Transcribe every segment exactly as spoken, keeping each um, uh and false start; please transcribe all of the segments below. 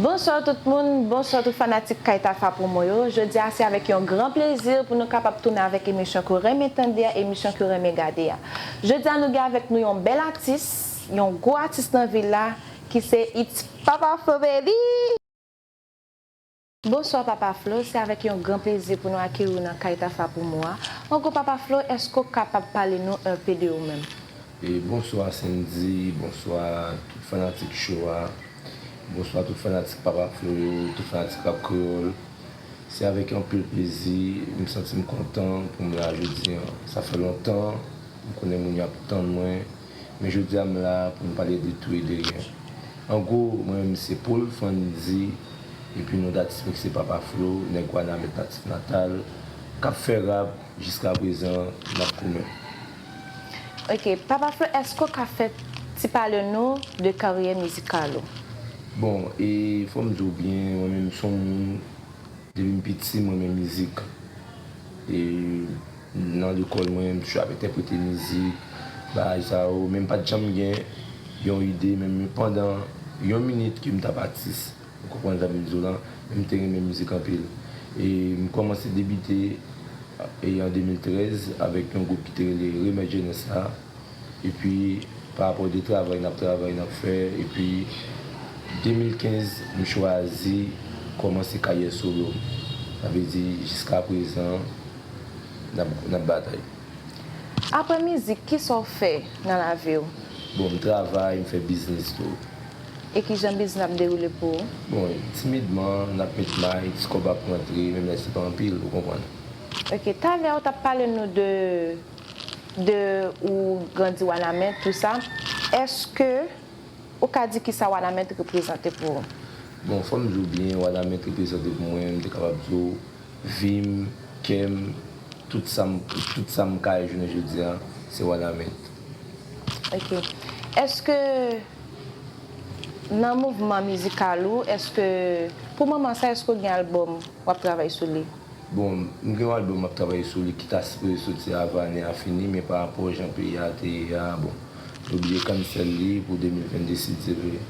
Bonswa tout moun, bonswa tout fanatik Kay Tafa Promo yo. Jodi a se avèk yon gran plezi pou nou kapab tounen avèk emisyon ke w renmen tande a, emisyon ke w renmen gade a. Jodi a nou gen avèk nou yon bèl atis, yon gwo atis nan vil la, ki se It's Papa Flo Baby! Bonswa Papa Flo, se avèk yon gran plezi pou nou akeyi w nan Kay Tafa Promo a. An gwo Papa Flo, èske w kapab pale nou enpe de ou menm? E bonswa Sendy, bonswa tout fanatik show a, bonswa tout fanatik Papa Flo yo, tout fanatik rap kreyòl. Se avèk anpil plezi, m santi m kontan pou m la jodi a. Sa fè lontan, m konnen moun yo ap tann mwen, men jodi a m la pou m pale de tou e de ryen. An gwo, mwen menm se Paul Fandy, epi non d atis mwen ki se Papa Flo, nèg Wanament natif natal, k ap fè rap, jiska prezan, n ap goumen. Ok, Papa Flo, èske w ka fè ti pale nou de karyè mizikal ou? Bon, e fò m di w byen, mwen menm m se yon moun, depi m piti, m renmen mizik. E nan lekòl mwen, m toujou ap entèprete mizik, bagay sa yo, men m pa t janm gen yon ide, menm pandan yon minit ke m t ap atis. Ou konprann sa m di w lan? Men m te renmen mizik anpil. E m kòmanse debite, e, an de mil trèz avèk yon gwoup ki te rele Remèd Jenès la. Epi, pa rapò de travay n ap travay, n ap fè, epi de mil kenz, m chwazi kòmanse karyè solo m. Sa vle di, jiska prezan, n ap, n ap batay. Apre mizik, kisa w fè nan lavi w? Bon, m travay, m fè biznis tou. E kijan biznis ap dewoule pou ou? Bon, timidman, n ap met may, ti kòb ap rantre, menm lè se pa anpil, ou konprann. Ok, talè w t ap pale nou de, de ou grandi Wanament, tou sa. Èske ou ka di kisa Wanament reprezante pou ou? Bon, fò m di w byen, Wanament reprezante pou mwen, m te kapab di w, vi m, kè m, tout sa m, tout sa m ka ye jounen jodi a, se Wanament. Ok. Èske nan mouvman mizikal ou, èske pou moman sa, èske w gen albòm w ap travay sou li? Bon, m gen yon albòm m ap travay sou li ki ta sipoze soti avan ane a fini, men pa rapò jan peyi a te ye a, bon, yo oblije cancel li pou de mil vennde si Dye vle.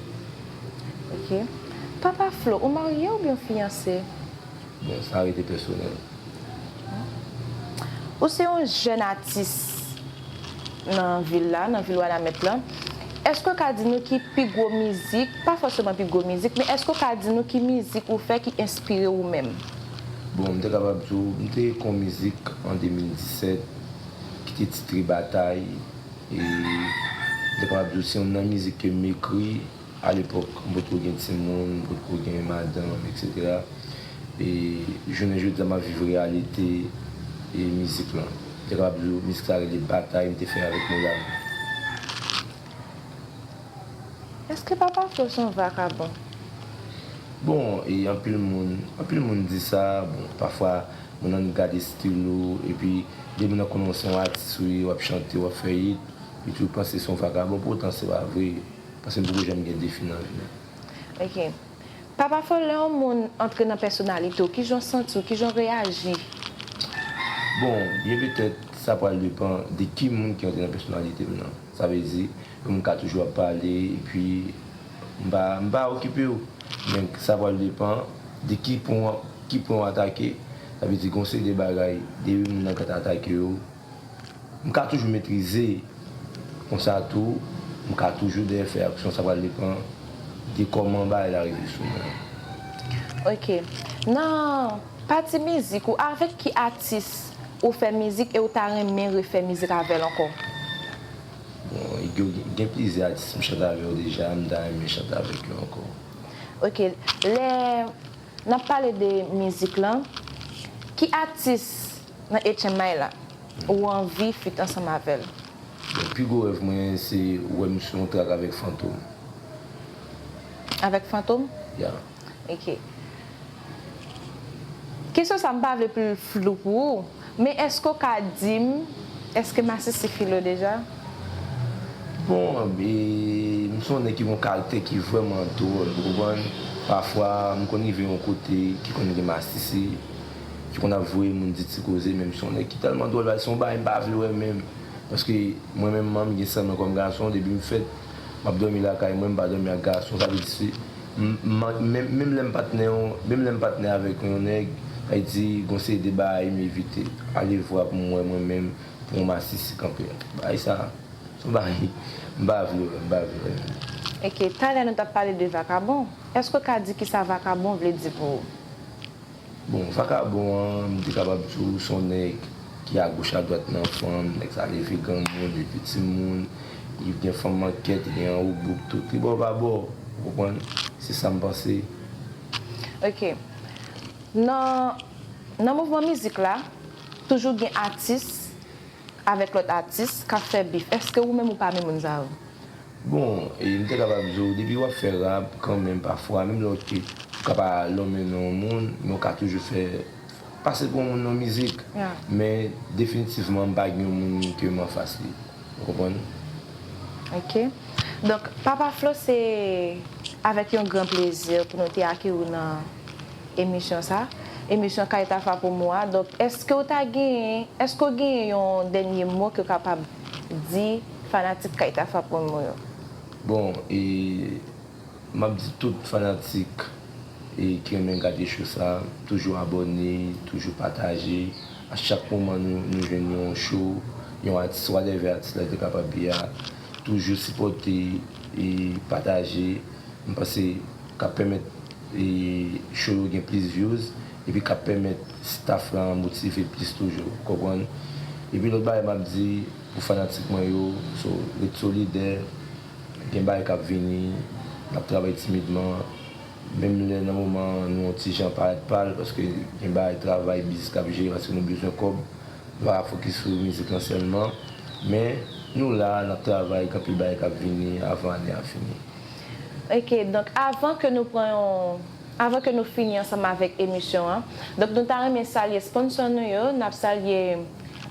Ok. Papa Flo, ou marye oubyen w fiyanse? Bon, sa rete pèsonèl. Ou se yon jèn atis nan vil la, nan vil Wanament lan. Èske w ka di nou ki pi gwo mizik, pa fòseman pi gwo mizik, men èske w ka di nou ki mizik ou fè ki enspire ou menm? Bon, m te kapab di w, m te ekri yon mizik an de mil disèt ki te titre Batay. E m te kapab di w se youn nan mizik ke m ekri. Alepòk, m potko gen timoun, m potko gen madanm, etsetera. E jounen jodi a, m ap viv reyalite e mizik lan. M te kapab di w, mizik sa rele Batay, m te fè avèk Moulay. Èske Papa Flo se yon vakabon? Bon, e anpil moun, anpil moun di sa, bon, pafwa, moun nan gade estil ou, epi depi moun nan konnen w se yon atis ou ye, w ap chante, w ap fè hit, li toujou panse se yon vakabon, poutan se pa vre. Paske m poko janm gen defi nan vi m. Ok. Papa Flo, lè yon moun antre nan pèsonalite w, kijan w santi w, kijan w reyaji? Bon, byen petèt, sa pral depann de ki moun ki antre nan pèsonalite m nan. Sa vle di, yon moun ka toujou ap pale, epi m pa, m pa okipe w. Men sa pral depann de ki pwen, ki pwen w atake. Sa vle di, gen yon seri de bagay, depi moun nan ka atake w, m ka toujou metrize. Konsa tou, m ka toujou dèyè fè aksyon, sa pral depann de kòman bagay la rive sou mwen. Ok. Nan pati mizik ou, avèk ki atis ou fè mizik e ou ta renmen refè mizik avè l ankò? Bon, gen, gen plizyè atis m chante avè yo deja, m ta renmen chante avèk yo ankò. Ok. Lè n ap pale de mizik lan, ki atis nan H M I la ou anvi feat ansanm avè l? Bon, pi gwo rèv mwen, se wè m sou yon track avèk Fantom. Avèk Fantom? Ya. Ok. Kesyon sa, m pa vle pou l flou pou ou, men èske w ka di m Èske masisi file w deja? Bon, e, m se yon nèg ki gen yon karaktè ki vrèman dwòl, ou konprann? Pafwa, m konn rive yon kote ki konn gen masisi, ki konn ap voye moun di ti koze, men m se yon nèg ki tèlman dwòl, se yon bagay m pa vle wè menm. Paske mwen menm, m gen san mwen kòm gason, depi m fèt, m ap dòmi lakay mwen, m pa dòmi ak gason, sa vle di se, m, m, menm, menm lè m patnè, menm lè m patnè avèk yon nèg, sa vle di, gon seri de bagay m evite. Ale vwa pou m wè mwen menm, pou yon masisi kanpe. Bagay sa, se yon bagay, m pa vle wè, m pa vle wè. Ok, talè nou t ap pale de vakabon. Èske w ka di kisa vakabon vle di pou ou? Bon, vakabon an, m te kapab di w, se yon nèg ki agoch adwat nan fanm, nèg sa leve granmoun, leve timoun, li gen fanm an kèt, li gen an woubouk tou, tribò pa bò, ou konprann? Se sa m panse. Ok. Nan, nan mouvman mizik la, toujou gen atis avèk lòt atis k ap fè bif. Èske ou menm ou pami moun sa yo? Bon, e m te kapab di w, depi w ap fè rap, kanmenm pafwa, menm lè w te, ou ka pa lonmen non yon moun, men w ka toujou fè pase pou yon moun nan mizik. Men definitivman, m pa gen yon moun ke m anfas li. Ou konprann? Ok. Donk, Papa Flo, se avèk yon gran plezi pou nou te akeyi w nan emisyon sa, emisyon Kay Tafa Promo a. Donk, èske w ta genyen, èske w genyen yon dènye mo ke w kapab di fanatik Kay Tafa Promo yo? Bon, e m ap di tout fanatik e ki renmen gade show sa, toujou abòne, toujou pataje. A chak moman nou, nou jwenn yon show, yon atis, whatever atis la te kapab ye a, toujou sipòte e pataje. M panse k ap pèmèt e show yo gen plis views, epi k ap pèmèt staff lan motive plis toujou, konprann? Epi lòt bagay m ap di pou fanatik mwen yo, so, ret solidè, gen bagay k ap vini, n ap travay timidman, menm lè nan moman an nou yon ti jan parèt pal, paske gen bagay travay, biznis k ap jere, paske nou bezwen kòb, nou pa ka fokis sou mizik lan sèlman, men nou la, n ap travay, gen anpil bagay k ap vini avan ane a fini. Ok, donk avan ke nou pran yon, avan ke nou fini ansanm avèk emisyon an, donk nou ta renmen salye sponsò nou yo, n ap salye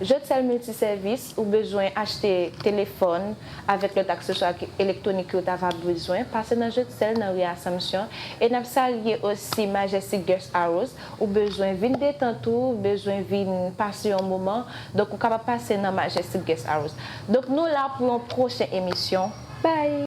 Jotel Multiservice, ou bezwen achte telefòn avèk lòt akseswa ki, elektwonik ke w ta va bezwen, pase nan Jotel nan ri Assomption, e n ap salye osi Majestic Guest House, ou bezwen vin detant ou, bezwen vin pase yon moman, donk ou kapab pase nan Majestic Guest House. Donk nou la pou yon pwochen emisyon. Bye!